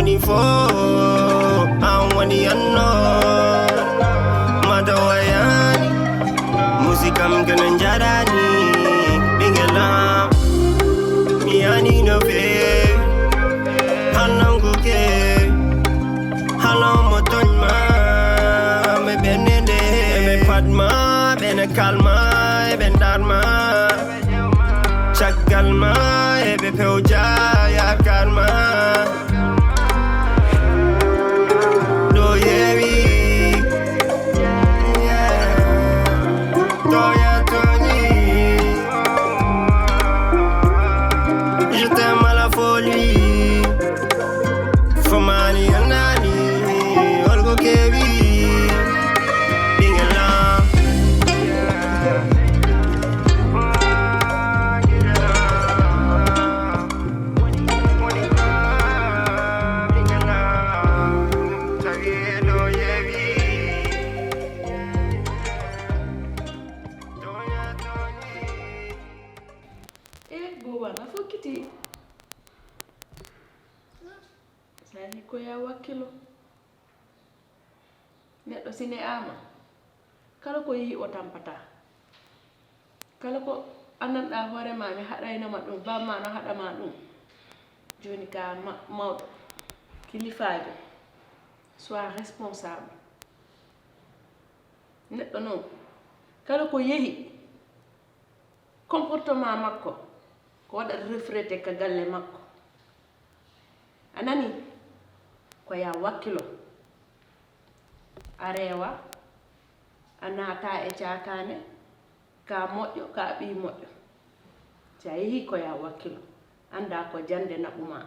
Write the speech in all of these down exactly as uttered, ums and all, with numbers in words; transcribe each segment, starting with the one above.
Info, an woni anno, mata wayani, musikam kene jarani, ɓingelam, mi yani no fe, halon kuke, halon mo tonyma, me benende, me patma, bene kalma, e ben darma. Caggal ma eɓe pewja yaakar ma. Ɗo yewi. Toya toñi. Je t'aime à la folie. Fomani anani. Olgo kewi. Ɓingelam. E bowana fokkiti. Sani ko ya wakkilo. Neɗɗo si ne'aama, kala ko yehi o tampataa. Kala ko anndanɗaa hoore maa, mi haɗaynoma ɗum, bammaa no haɗa maa ɗum. Jooni ka ma-, mawɗo, kilifaajo, soit responsable. Neɗɗo noon, kala ko yehi, comportement makko, ko waɗata refléter ka galle makko. A nani? Ko ya wakkilo. A reewa, a naata e caakaane, ka moƴƴo, ka ɓii moƴƴo. Si a yehi ko ya wakkilo, annda ko jannde naɓu ma.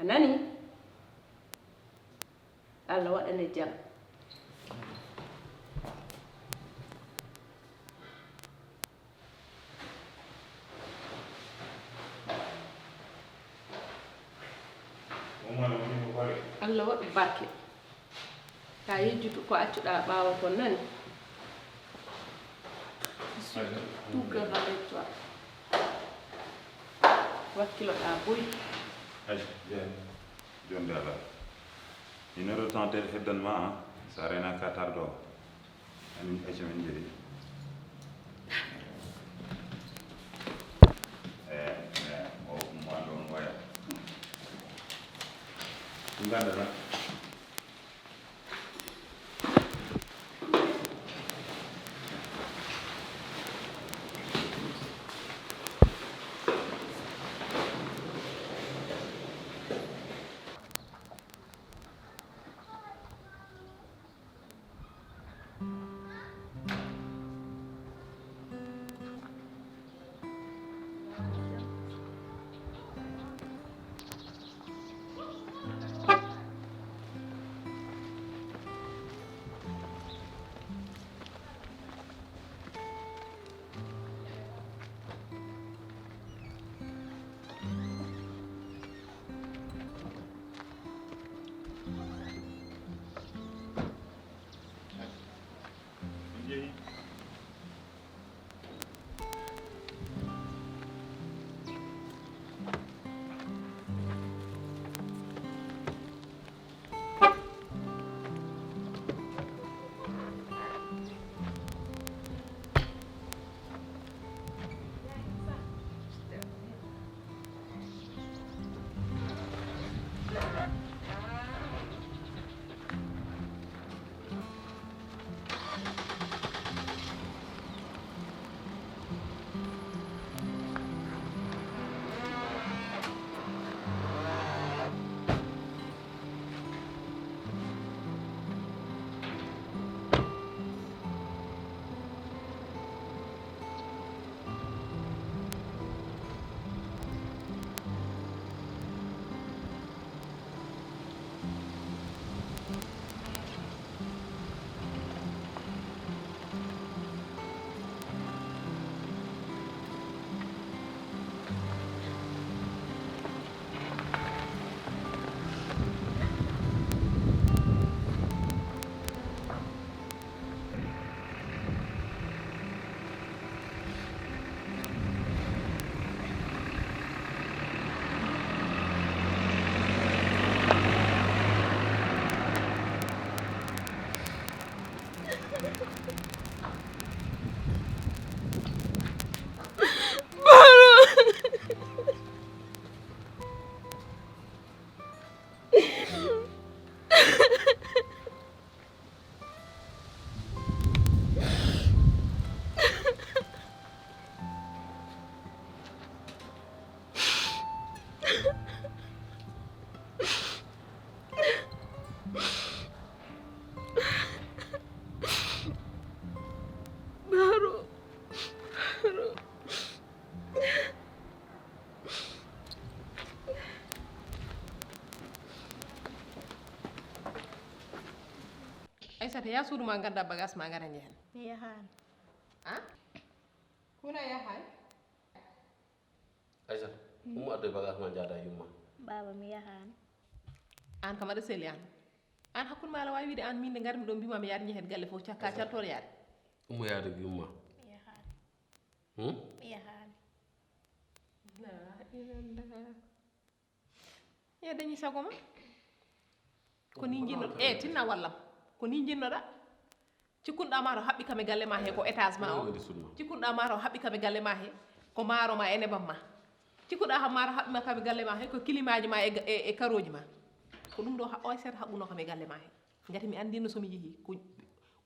A nani? Allah waɗane jam. Allah waɗu barke. Ta yejjutu ko accuɗa ɓaawo kon nani. Je suis tout cœur avec toi. Wakkiloɗa boy. Ay, bien. Jonde Allah. Une heure de temps te heddan ma, hein. Sa rena ka tardo. Amin, ayca min jeeyi. Eh, eh, o umma ɗon waya. Ɗum ganda tan. Aysata, yaa suudu ma, ngadda bagaas ma, ngara njehen. Mi yahaani. A? Kuna yahaani? Aysata, ummo addoy bagaas ma, njaada yumma. Baaba, mi yahaani. Aan kam aɗa seli aan. Aan hakkunde ma aɗa waawi wiide aan miin nde ngarmi ɗo mbima mi yaade njehen galle fof cakka caltoor yaade. Ummo yaade yumma. Mi yahaani. Hmm? Mi yahaani. Ya dañi sago ma. Ko ni jinno e tinna wallam. Ko ni jinnoɗa. Cikkunɗa ma to haɓɓi kam e galle ma he ko étage ma o. Cikkunɗa ma to haɓɓi kam e galle ma he ko maaro ma e nebam ma. Cikkuɗa kam ma to haɓɓi ma kam e galle ma he ko kilimaji ma e, e, e karoji ma. Ko ɗum ɗo ha- o set haɓɓuno kam e galle ma he. Ngati mi anndino so mi yehi ko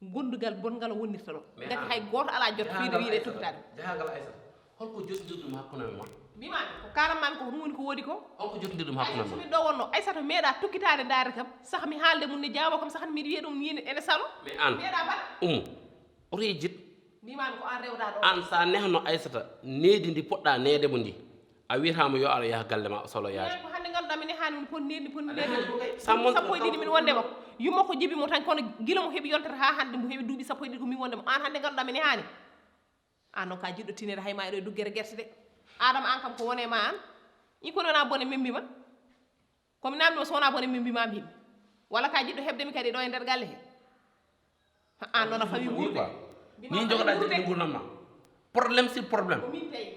gondugal bonngal wonnirta ɗo. Ngati hay gooto alaa jot fiide wiide tokitaade. Jahangal Aysata, holko joɗndirɗum hakkunde ma? Mbimaami ko kaalan maami ko ko ɗum woni ko woodi ko. Holko joɗndirɗum hakkunde ma? Somi ɗo wonno Aysata meeɗa tokitaade ndaare kam, sah mi haalde mum ne jaawa kam, sah mi wiya ɗum ni ene salo. Mais aan, meeɗa mbaɗa. Ummo, oto e jiɗ. Mbimaami ko aan rewɗa ɗo. Aan sa nehno Aysata needi ndi poɗɗa neede mo ndi. A wiyataama yo ar o yaha galle ma o salo yaade. Ko hannde ngannduɗaa mi nehaani woni poti needi poti needi. Sammo sappo e ɗiɗi min wonde mo. Yumma ko jibi mo tan kono gila mo heɓi yontere haa hannde mo heɓi duuɓi sappo e ɗiɗi ko min wonde mo. Aan hannde ngannduɗaa mi nehaani. Aan noon ka jiɗɗo tineede hay ma eɗo e duggere gerte de. Adama aan kam ko wone ma aan. I kono wona bone membi ma. Ko mi namdima so wona bone min mbima mbimi walla ka jiɗɗo heɓde mi kadi ɗo e nder galle he. An noon a fawi wuurde. Ni jogoɗa jogde gurdam ma. Problème sur problème. Ko min tawi.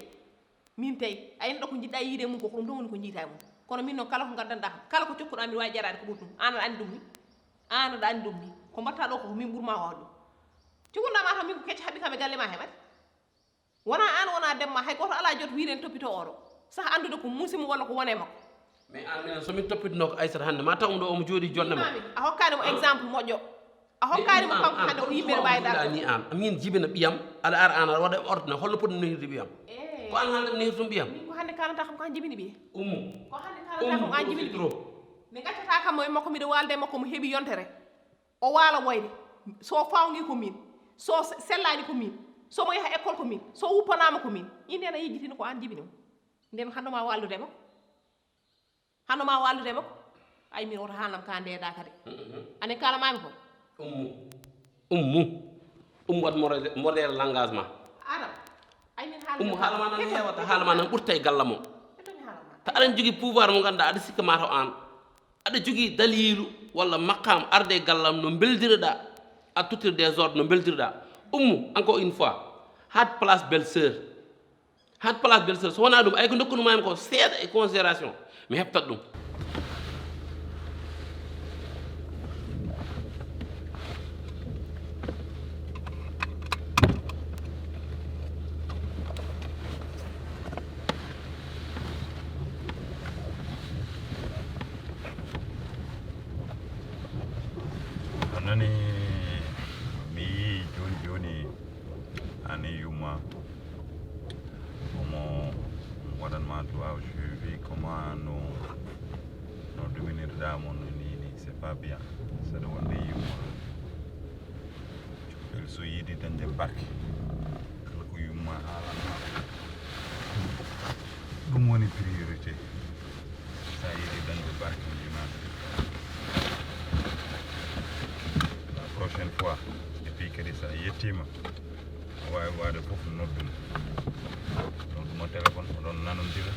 Min tawi a ina ɗo ko jiɗɗa yiide mum ko ko ɗum ɗon woni ko jiita e mum. Kono min noon kala ko gaddanɗa kam kala ko cokkuɗa mbiɗa wawi ƴaraade ko ɓuri ɗum. An aɗa andi ɗum ni. An aɗa andi ɗum ni. Ko mbatta ɗo ko min ɓurma wawde ɗum. Cukundama tan min ko kecco haɓɓi kam e galle ma heɓat. Wona an wona demma hay goto ala jot wiide ne toppito oɗo sah andude ko musimu walla ko wone makko. Mais an minen somin toppitino ko Aissata hande ma taw ɗum ɗo omo jooɗi jonde ma. A hokkani mo exemple moƴƴo. A hokkani mo kanko hande ko yimɓe ne mbawi darde. Ni an min jibina ɓiyam aɗa ara an aɗa waɗa ordre holno poɗɗo nehirde ɓiyam. Ko an hande nehirtum ɓiyam. Min ko hande kalanta kam ko an jibini ɓiye. Ummu. Ko hande kalanta kam ko an jibini ɓiye. Mi gaccata kam mo e makko mbiɗa walde e makko mo heeɓi yontere. O waala woyde so fawngi ko min so sellani ko min so mo yaha école ko min so wuppanama ko min inde na yejjitino ko an jibini mo nden hannoma wallude mo hannoma wallude mo ay min woto haalam ka ndedaka de anen kalamami ko ummu ummu ummu wat modèle langage ma adam ay min haalam ummu haalama nan hewata haalama nan ɓurta e galla mo ta aɗen jogui pouvoir mo ganduɗa aɗa sikka mataw an aɗa jogii daliilu walla maqaam arde e gallam no mbeldireɗaa a tottir désordre no mbeldireɗaa ummu encore une fois haat place belle sœur haat place belle sœur so wonaa ɗum ay ko ndokkunumaami ko seeɗa e considération mi heɓtat ɗum a nani mi yii joni joni ani yumma omo waɗanma duwaw suivi comment no no duminirɗa mo no nini c'est pas bien saɗa wonde yumma cukalel so yiɗi dañde barke kala ko yumma haalanma ɗum woni priorité sa yiɗi dañde barke mbimami la prochaine fois et puis kadi sa yettima a wawi wade foof noddum nodduma téléphone oɗon nanodira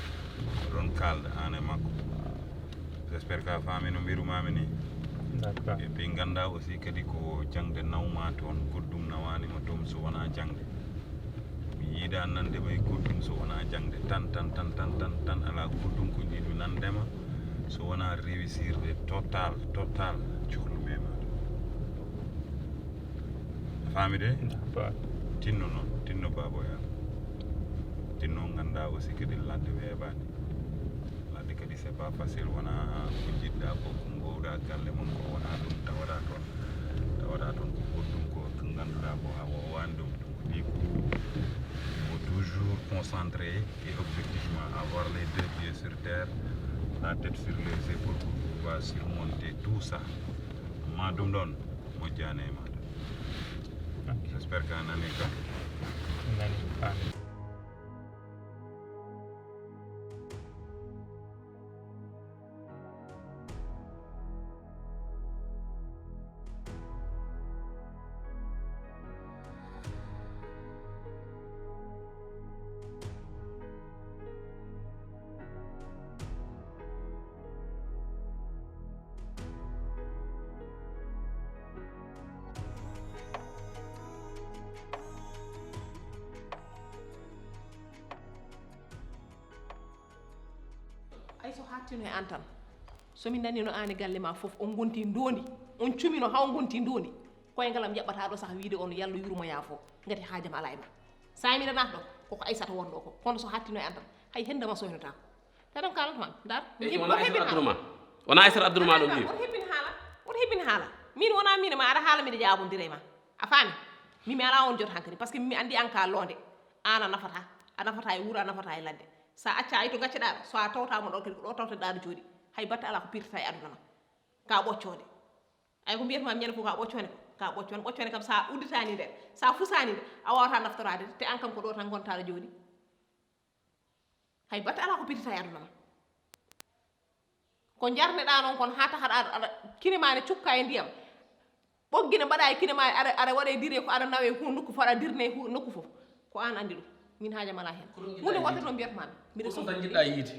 oɗon kalda an e makko j'espère que a faami no mbirumami ni et puis ganda aussi kadi ko jangde nawma toon goɗɗum nawanima toon so wona jangde mi yiida nande ɓay goɗɗum so wona jangde tan tan tan tan tan tan ala goɗɗum ko jiɗmi nandema so wona réussirde total total cohlumi e ma a faami de tinno noon tinno baboya tinno ganda aussi kadi ladde weeɓani ladde kadi c'est pas facile wona ko jiɗɗa ko ko mbowɗa galle mon ko wona ɗum tawata toon tawata toon ko goɗɗum ko ko ganduɗa ko a wowani ɗum donc du coup il faut toujours concentré et objectivement avoir les deux pieds sur terre la tête sur les épaules pour pouvoir surmonter tout ça ma ɗum ɗon moƴƴani e maɗa j'espère que a nani kam nani faami Tino e an tan. So mi nanino an e galle ma fof, on gonti ndondi, on cumino haa on gonti ndondi. Koyngal am yaɓɓata ɗo saka wiide on yallo yurmo yaafo. Ngati haajam ala e ma. Sa mi nanata ɗo, koko Aysata wonɗo ko. Kono so hattino e an tan, hay hende ma soynotako. Tawi tan kalata ma, dar. Eyi, wona Aysata Abdourahmane. Wona Aysata Abdourahmane o wiyi. Oto hebbin haala. Oto hebbin haala. Min wona min e ma, aɗa haala miɗa jaabondira e ma. A faami? Min mi ala on jot hankadi, parce que min mi andi an ka londe. An a nafata. A nafata e wuro, a nafata e ladde. Sa acca ay to gacceɗa ɗo, so a tawta mo ɗo kadi, ko ɗo tawteɗa ɗo jooɗi. Hay batte ala ko pirtata e aduna ma. Ka ɓoccode. Ay ko mbiyatma mi ñande fof ka ɓoccode ko. Ka ɓoccode. Ɓoccode kam sa udditani nde, sa fusani nde, a wawata naftorade. Te an kam ko ɗo tan gonta ɗo jooɗi. Hay batte ala ko pirtata e aduna ma. Ko jarneɗa noon kon ha taxaɗa aɗa, aɗa, kine ma ne cukka e ndiyam. Ɓoggi ne mbaɗa e kine ma, aɗa, aɗa waɗa e dire ko aɗa nawe hu nokku fof, aɗa dirne hu nokku fof. Ko an andi ɗum. Min haajam ala hen. Ko ɗum jiɗɗa Hunde yiide. Wotere ɗo mbiyatma mi. Mbiɗa Ko ɗum tan sohli. Jiɗɗa yiide.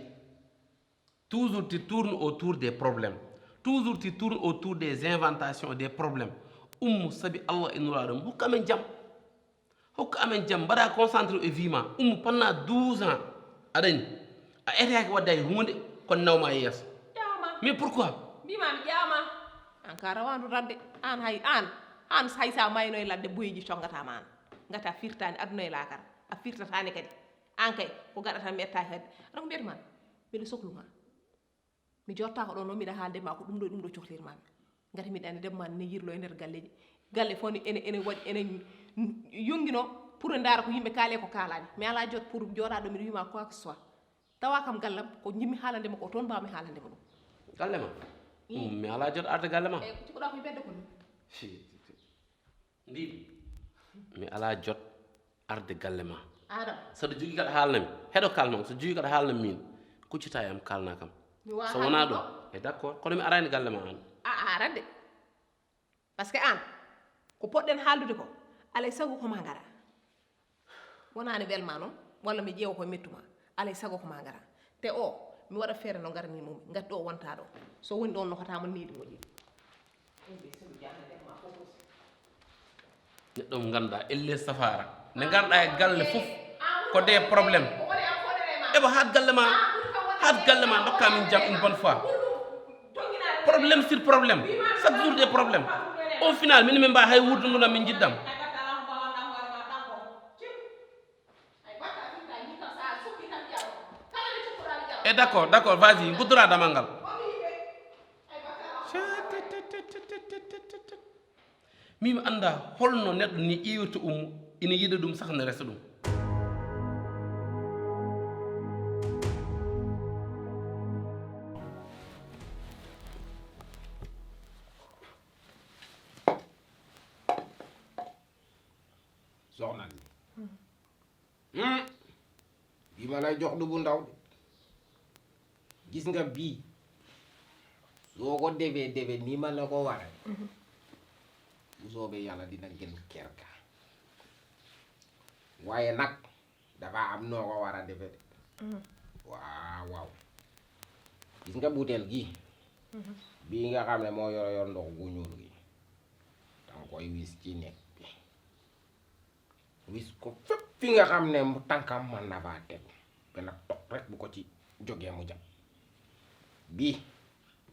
Toujours tu tournes autour des problèmes. Toujours tu tournes autour des inventations, des problèmes. Ummu, sabi Allah e Nulaaɗo mum, hokku amen jam. Hokku amen jam, mbaɗa concentré e vie ma. Ummu, pendant douze ans, aɗa anndi, a etaaki waɗde hay huunde, kono nawma e yeeso. Ƴaama. Mais pourquoi? Mbima mi ƴaama. An ka rawandu radde. An hay, an, an hay sa mayno e ladde, boyeji congata ma an. Ngati a firtani aduna e laakara. A firtatani kadi. An kay, ko gaɗa tan mi etta kadi. Aɗa ko mbiyatma? Mbiɗa soklu ma. Mi jottaako ɗo noon, miɗa haalde ma ko ɗum ɗo, ɗum ɗo cohlir ma. Ngati miɗa anndi debbo ma ne yirlo e nder galleji. Galle fof ne, ene, ene waɗi, ene yongino pour ndaara ko yimɓe kaali e ko kaalaani. Mi ala jot pour jooɗa ɗo miɗa wima quoi que ce soit. Tawa kam gallam, ko jimmi haalande ma ko toon mbawmi haalande ma ɗum. Galle ma? Mm. Mm, mi ala jot arde galle ma. E ko cikkuɗa ko e bedde ko ɗum? Si, si, si. Mbiimi, mi ala jot arde galle ma. Adam. Saɗa jogii kaɗa haalna mi. Heɗo kaalnoo, so jogii kaɗa haalna min. Kuccita e am, kaalna kam. Mi wawa So wonaa haalnude ɗum, e d'accord. Kono mi araani galle ma an. A arat de. Parce que an, ko poɗɗen haaldude ko, alay sago ko ma ngara. Wonaa ne welma noon, walla mi ƴeewa ko mettu ma. Alay sago ko ma ngara. Te o, mi waɗa feere no ngarani mum. Ngati ɗo wonta ɗo. So woni ɗon nokata mo needi moƴƴi. Neɗɗo mo ngannduɗaa, elle safara. Nde ngarɗa e galle fof, ko des problèmes. Eɓa haat galle ma, haat galle ma, ndokka min jam une bonne fois. Problème sur problème, chaque jour des problèmes. Au final, min min mbawi hay wuurdudu min jiddam. E d'accord, d'accord, vas-y, guddora damal ngal. Min mi annda holno neɗɗo ni iwirta Ummu, ina yiɗa ɗum saka ne resa ɗum. Soxna si. Hmm. Bii ma lay jox du bu ndaw de. Gis nga bii, soo ko defee, defee nii ma la ko waxee, bu soobee Yàlla dina gën kër ga. Waaye nag, dafa am noo ko war a defee de. Waaw, waaw. Gis nga butéel gi, bii nga xam ne moo yor, yor ndox gu ñuul gi, danga koy wis ci néeg bi. Wis ko fépp fi nga xam ne mu tànkam mën na faa teg. Benn toq rek bu ko ci jógee mu jàpp. Bii,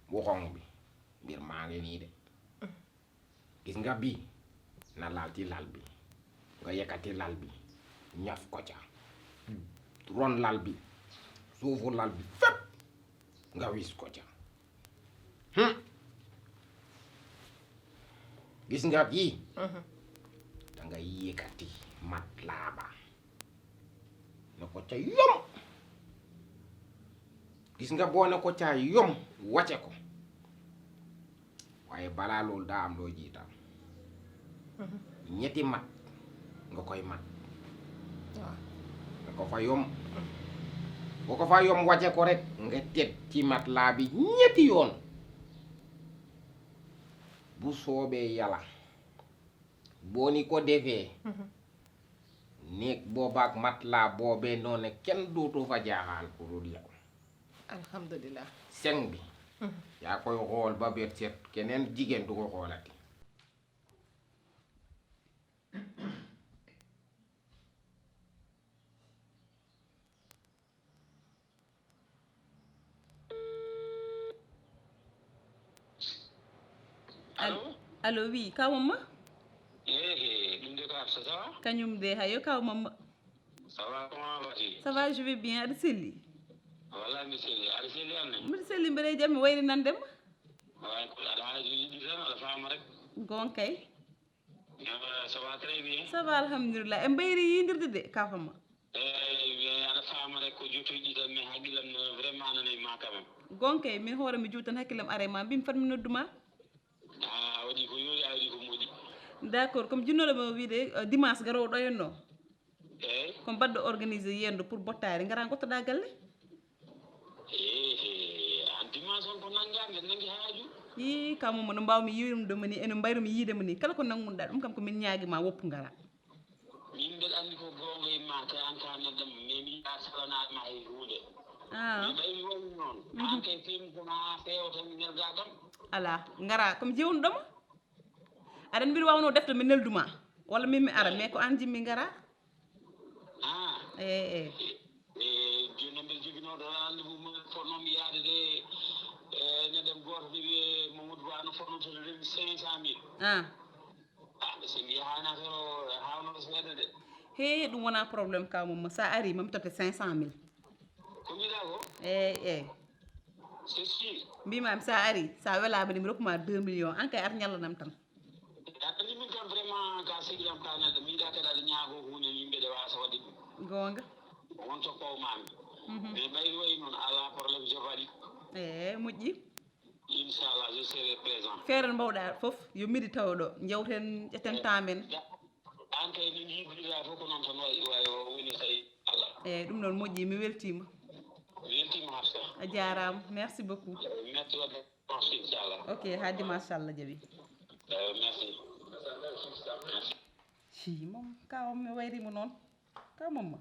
bu xonq bi, mbir maa ngi nii de. Gis nga bii, na laal ci lal bi. Nga yëkkati lal bi, ñaf ko ca. Ron lal bi, suufu lal bi, fépp nga wis ko ca. Hmm. Gis nga bii? Da nga yëkkati matelas ba. Ne ko ca yom. Gis nga boo ne ko ca yom, wàcce ko. Waaye balaa loolu daa am loo jiital. Ñetti mat nga koy mat. Waaw. Nga ko fa yom. Boo ko fa yom, wàcce ko rek, nga teg ci matelas bi ñetti yoon. Bu soobee Yàlla, boo ni ko defee, néeg boobaak matelas boobee noonu, kenn dootu fa jaaxaan ku dul yow. Alhamdulillah. Seng bi, yaa koy xool ba bët set, keneen jigéen du ko xoolati. Allo? Allo, oui, kaw Mamma? Ehe, ɗum de ko Absa, ça va? Kañum de, hayo kaw Mamma. Ça va, comment vas-tu? Ça va, je vais bien. Aɗa selli? Wallahi, mi selli. Aɗa selli an ne? Mbiɗa selli, mbiɗa e jam, mi wayri nande ma. Wallahi, ko aɗa haaji yiɗi tan, aɗa faama rek. Gonkay. Ah, ça va très bien. Ça va, alhamdulillah. En mbayri yindirde de, kaw Mamma. Eyi, mi aɗa faama rek ko jotoji tan, mais hakkillam no vraiment nana e ma quand même. Gonkay, min hoore mi juutan hakkillam are ma, mbimi fat mi noddu ma. Ah, a waɗi ko yooɗi, a waɗi ko moƴƴi. D'accord, comme jinnoɗo mo wiide, euh, dimanche garoowo ɗo henno. Eyi. Ko mbaɗɗo organisé yiyande pour bottaari, ngara ngottoɗa galle? Ehe, an dimanche on ko nanngaa, mbeɗa nangi haaju. Yii, kaw Mamma, no mbaawmi yiirude mo ni, eno mbayru mi yiide mo ni. Kala ko nanngunɗa ɗum kam ko min ñaagi ma woppu ngara. Min mbeɗa anndi ko goonga e ma, te an ka neɗɗo, mais mi yiɗaa salanaade ma hay huunde. Ah. Mi ɓay mi waɗi noon. Mhm. An kay fim ko ma feewa tan mi nelga kam. Alaa, ngara, ko mi jewnuɗo ma. Aɗa anndi mbiɗa waawnoo defde mi neldu ma. Walla min mi ara, mais ko an jimmi ngara. Ah. Eh, eh. E jooni noon mbeɗa joginoo ɗo rendez-vous mo fotnoomi yaade de, e neɗɗo gooto de wiyee Mamadou Ba no fotnoo to de cinq cent mille. Ah. Ah, so mi yahaani affaire o haawnoo seeɗa de. He, ɗum wonaa problème kaw Mamma. Sa ari, mami totte cinq cent mille. Ko mbiɗa ko? Eyi, eyi. C'est sûr. Mbimami sa ari, sa welaama de mi rokkuma deux millions. An kay ar ñallanam tan. Aɗa anndi min kam vraiment ka sehil am ka neɗɗo. Mi yiɗaa kadi aɗa ñaago huunde yimɓe de waasa waɗde ɗum. Goonga. Won to kowmami. Mhm. Mais ɓayri wayi noon, alaa problème, je valide. Eyi, moƴƴi. Inchallah, je serai présent. Feere no mbawɗa fof, yo midi tawo ɗo. Jewten, ƴetten temps men. An kay no jiidirɗa fof ko noon tan wayi, wayi o woni tawi Allah. Eyi, ɗum noon moƴƴi, mi weltiima. Mi weltiima Hafsa. A jaaraama, merci beaucoup. Merci wadde. Merci, inchallah. Ok, haa dimanche, Allah jaɓi. Eh, merci. Merci. Ci moom, kaw mi wayri mo noon. Kaw Mamma.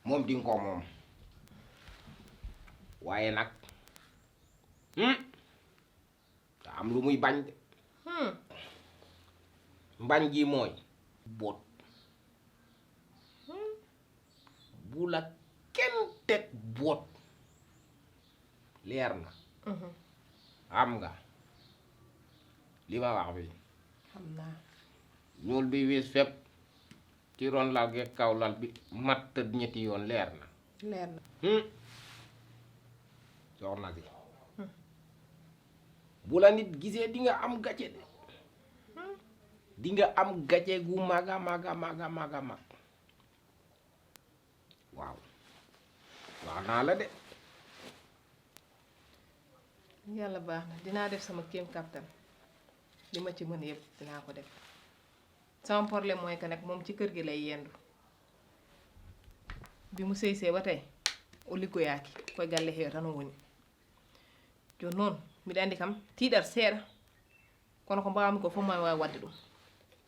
Moom di nga ko moom. Waaye nag, hmm, daa am lu muy bañ de. Hmm. Mbañ gi mooy boot. Hmm. Bu la kenn teg boot. Leer na. Mhm. Xam nga li ma wax bi. Xam naa. Ñuul bi wis fépp. Ci ron lal geeg kaw lal bi, mat tëdd ñetti yoon, leer na. Leer na. Hmm. Soxna si. Hmm. Bu la nit gisee, di nga am gàcce de. Hmm. Di nga am gàcce gu mag a mag a mag a mag a mag. Waaw. Wax naa la de. Yàlla baax na, dinaa def sama kéem kàttan. Li ma ci mën yëpp dinaa ko def. Sama problème mooy que nag moom ci kër gi lay yendu. Bi mu sëy see ba tey, o liggoyaaki, koye galle hee tan o woni. Jooni noon, mbiɗa anndi kam, tiiɗat seeɗa, kono ko mbaawmi ko fof maa mi waaw waɗde ɗum.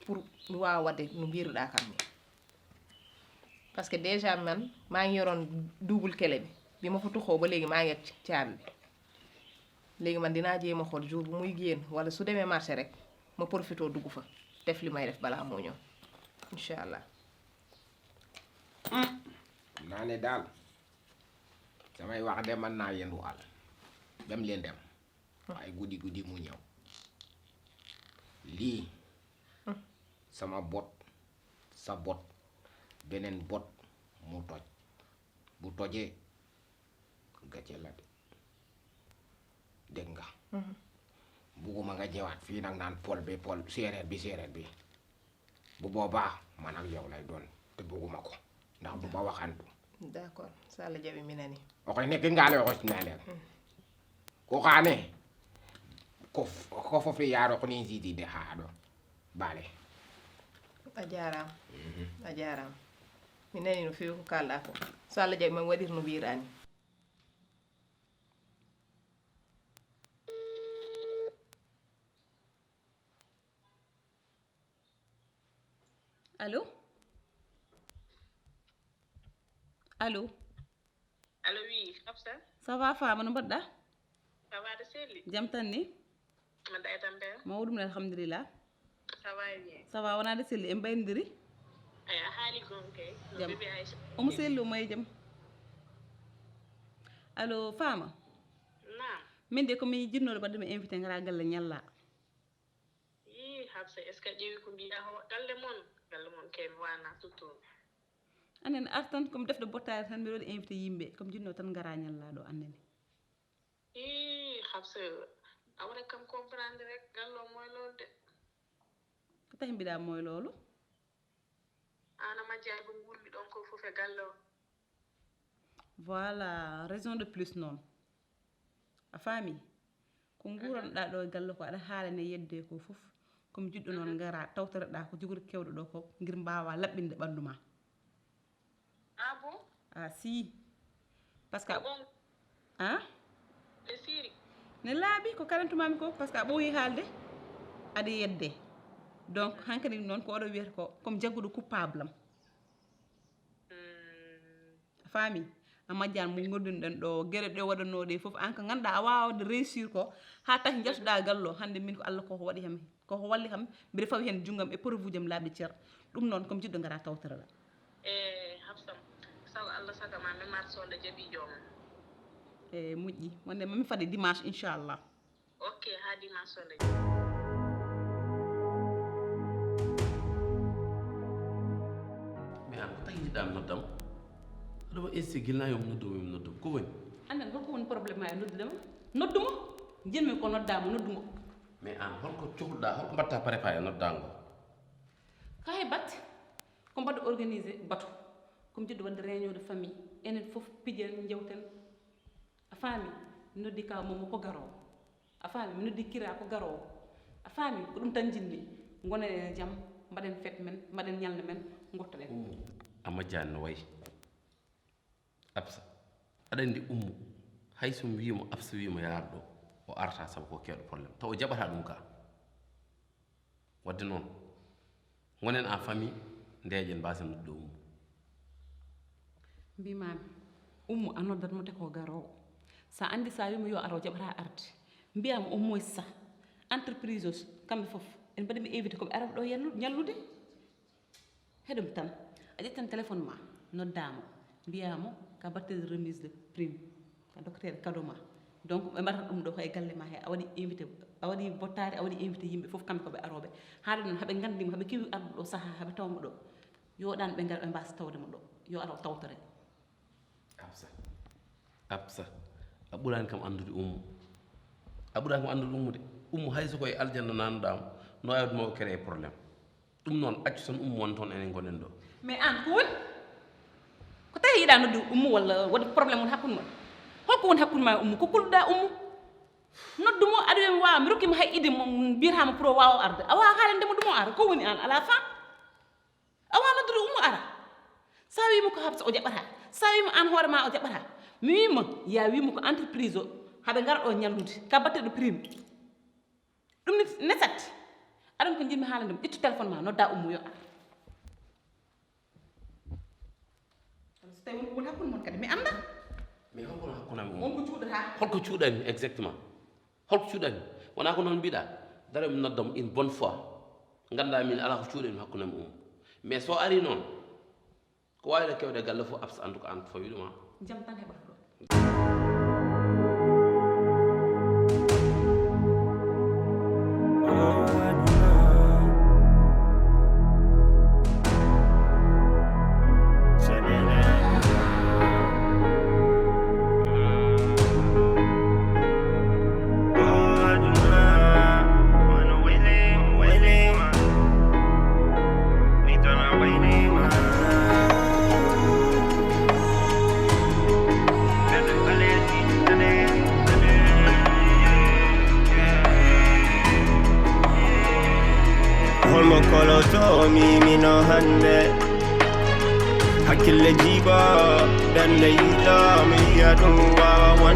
Pour mi waawa waɗde no mbiiruɗaa kam ni. Parce que déjà man, maa ngi yoroon double clé bi. Bi ma fa tuxoo ba léegi, maa ngi ak caabi bi. Léegi man dinaa jéem a xool jour bu muy génn, wala su demee marché rek, ma profité dugg fa, def li may def balaa moo ñëw. Incha Allah. Hmm. Xam naa ne daal, samay wax de mën naa yendu àll. Dem leen dem. Waaye guddi guddi mu ñëw. Lii, hmm, sama bot, sa bot, beneen bot mu toj. Bu tojee, gàcce la de. Dégg nga? Mhm. Bugguma nga ñëwaat fii nag naan pol bi, pol, séeréer bi, séeréer bi. Bu boobaa, man ak yow lay doon, te bugguma ko, ndax du ma waxantu. D'accord, so Allah jaɓi mi nani. O koy nekk ngaale o koy sinale. Hmm. Ko xaane, ko f-, ko fof e yaaro ko ni jiidi de haa ɗo. Baale. A jaaraama. Mhm. A jaaraama. Mi nani no feewi ko kaalɗaa ko. So Allah jaɓi, ma mi waɗir no mbiiraa ni. Allo? Allo? Allo, oui, Hafsa? Ça va, Fama, no mbaɗɗa? Ça va, aɗa selli? Jam tan ni? Mbaɗɗa e tampere? Mawɗum, alhamdulillah. Ça va e bien? Ça va, wona aɗa selli, en mbaynodiri? Eyi, a haali goonga kay. Jam. Bébé Aïcha. Omo selli, omo e jam. Allo, Fama? Naam. Min de ko mi jinnooɗo ɓadde mi invité ngara galle ñalla. Ii, Habsa, est-ce que a ƴeewi ko mbiyaa ho galle mon? Galle mon kay mi waana tuttude. Anen ar tan, comme defde bottaare tan, mbiɗo waɗi invité yimɓe, comme jinnoo tan ngara ñalla ɗo annene. Ii, Habsa, a waɗa kam comprendre rek, galle o moy loolu de. Ko tahi mbiɗa moy loolu? Aan a majjay ko nguurmi ɗon ko fof e galle o. Voilà, raison de plus noon. A faami? Ko nguuranɗaa ɗo e galle ko aɗa haalane yedde ko fof. Comme jiɗɗo noon ngara tawtoreɗaa ko jogori kewɗo ɗo ko ngir mbaawa laɓɓinde ɓanndu ma. Ah bon? Ah si. Parce que Ko gonga. Ah? E siri. Ne laaɓi ko kalantumami ko parce que a ɓooyi haalde aɗa yedde. Donc hankadi noon ko oɗo wiyata ko comme jagguɗo coupable am. Hmm. A faami? A majjaan mo ngordunoɗen ɗo geɗe ɗe waɗannoɗe fof an ko ganduɗa a wawa wadde réussir ko ha tahi jatuɗa gallo hannde min ko Allah koko waɗi ham koko walli ham mbiɗa fawi hen junggam e preuve uji am laaɓi cer ɗum noon comme jiɗɗo gara tawtorela. E Habsam, sal Allah saga ma mi mar sonde jaɓi joomam. E moƴƴi wonde mami fade dimanche inchallah. Ok, ha dimanche sonde jaɓi. Mais an ko tawi jiɗɗa mi noddam? Aɗa wa esti gilna yo mi noddu mi noddu ko woni? Annden holko woni problème ma e noddude ma? Noddu mo. Jinmi ko nodda mo noddu mo. Mais an holko cohluɗa holko mbatta préparé noddango? Kaye batte ko mbaɗɗo organisé bato. Comme jiɗɗo wadde réunion de famille enen fof pijen jewten. A faami? Mi noddi kaw momo ko garowo. A faami? Mi noddi kira ko garowo. A faami? Ko ɗum tan jinmi. Ngonen e jam, mbaɗen fête men, mbaɗen ñalnde men, ngottoɗen. Ummu, a majjani no wayi. Absa, aɗa andi Ummu, hay so mi wiimo Absa wiimo yaar ɗo, o arata sabu ko kewɗo problème. Taw o jaɓata ɗum ka. Wadde noon, ngonen en famille, ndeeƴen mbaasen noddude Ummu. Mbimami, Ummu a noddat mo te ko garowo. Sa andi sa wimo yo aro jaɓata arde. Mbiyama au moins sa entreprise o kamɓe fof en mbaɗi mi invité koɓe arata ɗo yallu- ñallude. Heɗum tan a ƴettan téléphone ma noddamo mbiyamo ka batte de remise de prime ka docteur cadeau ma. Donc ɓe mbaɗata ɗum ɗo koye galle ma he a waɗi invité a waɗi bottari a waɗi invité yimɓe fof kamɓe koɓe aroɓe. Haade noon haɓe gandimo haɓe kewi arde ɗo saaha haɓe tawmo ɗo. Yo ɗan ɓe ngar ɓe mbasa tawde mo ɗo. Yo aro tawtore. Absa, Absa, a ɓurani kam andude Ummu. A ɓurani kam andude Ummu de. Ummu hay so koye aljanna nanuɗamo no wawi mo créé problème. Ɗum noon accu tan Ummu won toon enen gonen ɗo. Mais an ko woni? Ko tawi yiɗa noddu Ummu walla waɗi problème won hakkunde mon? Holko woni hakkunde ma e Ummu? Ko kulɗa Ummu? Noddu mo aɗa wiya mi wawa mi rokkima hay idée mo mbiyatama pour o wawa arde. A wawa haalande mo ɗum o ara ko woni an ala fa? A wawa noddude Ummu ara. Sa wimo ko Habsa o jaɓata. Sa wimo an hoore ma o jaɓata. Mi wima ya wimo ko entreprise o haɓe gara ɗo ñallude ka batte ɗo prime. Ɗum ne nesat. Aɗon ko jinmi haalande mo ƴettu téléphone ma nodda Ummu yo ar. Kono so tawi won ko woni hakkunde mon kadi mi anda. Mais holko woni hakkunde am e Ummu? Won ko cuuɗata. Holko cuuɗanmi exactement? Holko cuuɗanmi? Wona ko noon mbiɗa dara mi nodda mo une bonne fois. Ganda min ala ko cuuɗanmi hakkunde am e Ummu. Mais so ari noon ko wawde kewde galle fof Absa en tout cas an fawi ɗum ha. Jam tan heɓata ɗo. Holmo koloto mimino hande. Hakkille jiiba ɓernde yiɗo mi yiya ɗum wawa won.